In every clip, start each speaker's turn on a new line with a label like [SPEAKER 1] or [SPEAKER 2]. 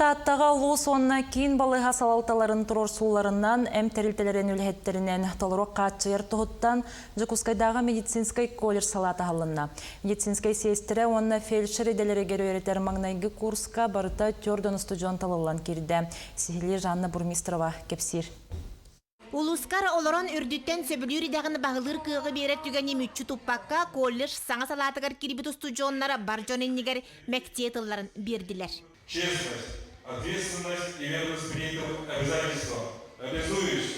[SPEAKER 1] Тааттаҕа улуус уонна киин балыыһа салалталарын туруорсууларынан эмп тэрилтэлэрин үлэһиттэринэн толору хааччыйар туһуттан Дьокуускайдааҕы медицинскэй колледж салаата аһыллынна. Медицинскэй сиэстэрэ уонна фельдшер идэлэригэр үөрэтэр маҥнайгы курска барыта түөрт устудьуон талыллан киирдэ. Сиһилии Жанна Бурмистрова кэпсиир.
[SPEAKER 2] Улуускар олорон үрдүттэн сөбүлүүр идэҕин баһылыыр кыаҕы биэрэр түгэни мүччү туппакка, колледж саҥа салаатыгар киирбит устудьуоннар бар дьон иннигэр мэктиэ тылларын биэрдилэр.
[SPEAKER 3] Честность, ответственность и верность принятым обязательствам. Обязуюсь!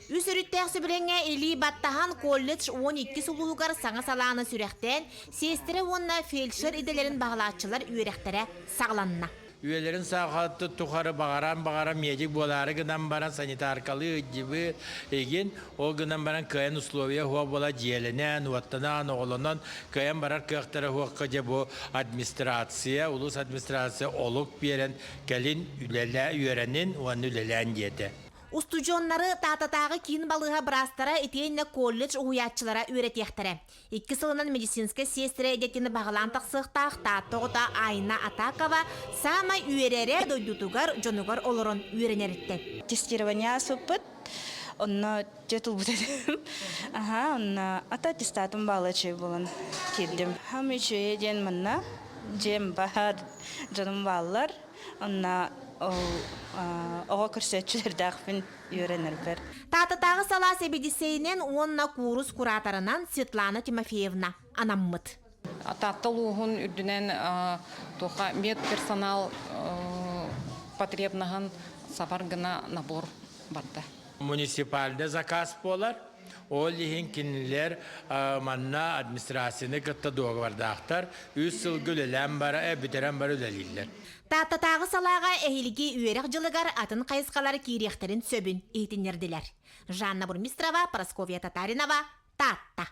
[SPEAKER 2] Үс өрүттээх сөбүлэҥҥэ илии баттаһан колледж 12 улууһугар саҥа салааны сүрэхтээн, сиэстэрэ уонна фельдшер идэлэрин баһылааччылар үөрэхтэрэ саҕаланна.
[SPEAKER 4] Үйэлэрин саахалты тухары баҕаран-баҕаран медик буолаары гынан баран санитаркалыы ыдьыбы игин, ол гынан баран кыайан условия суох буола дьиэлэнэн, уоттанан, оҕолонон кыайан барар кыахтара суохха дьэ бу администрация, улуус администрация олук биэрэн кэлин үлэлээ үөрэнин уонна үлэлээн диэтэ.
[SPEAKER 2] Устудьуоннары Таататааҕы киин балыыһа быраастара итиэннэ колледж уһуйааччылара үөрэтиэхтэрэ. Икки сылынан медицинскэй сиэстэрэ идэтин баһылаан тахсыахтаах Таатта оҕото Айна Атакова саамай үөрэрэ дойдутугар, дьонугар олорон үөрэнэриттэн.
[SPEAKER 5] Тестирование ааспыппыт. Онно дьэ тулбут этим. Аха, онно ата аттестатым баала үчүгэй буолан киирдим. Хам үчүгэйэ диэн манна дьиэм баар, дьонум бааллар. Онно ол оҕо көрсөөччүлэрдээхпин үөрэнэрбэр.
[SPEAKER 2] Таататааҕы салаа сэбиэдиссэйинэн уонна куурус кураторынан Светлана Тимофеевна анаммыт.
[SPEAKER 6] Таатта улууһун үрдүнэн туохха медперсонал потребнаһын сабар гына набор барда.
[SPEAKER 4] Муниципальный заказ буолар. Ол иһин кинилэр манна администрацияны кытта дуогабардаахтар. Үс сылга үлэлээн бара, бүтэрэн бара үлэлииллэр.
[SPEAKER 2] Тааттатааҕы салааҕа эһиилги үөрэх дьылыгар атын хайысхалар киириэхтэрин сөбүн иһитиннэрдилэр. Жанна Бурмистрова, Прасковья Татаринова, Таатта.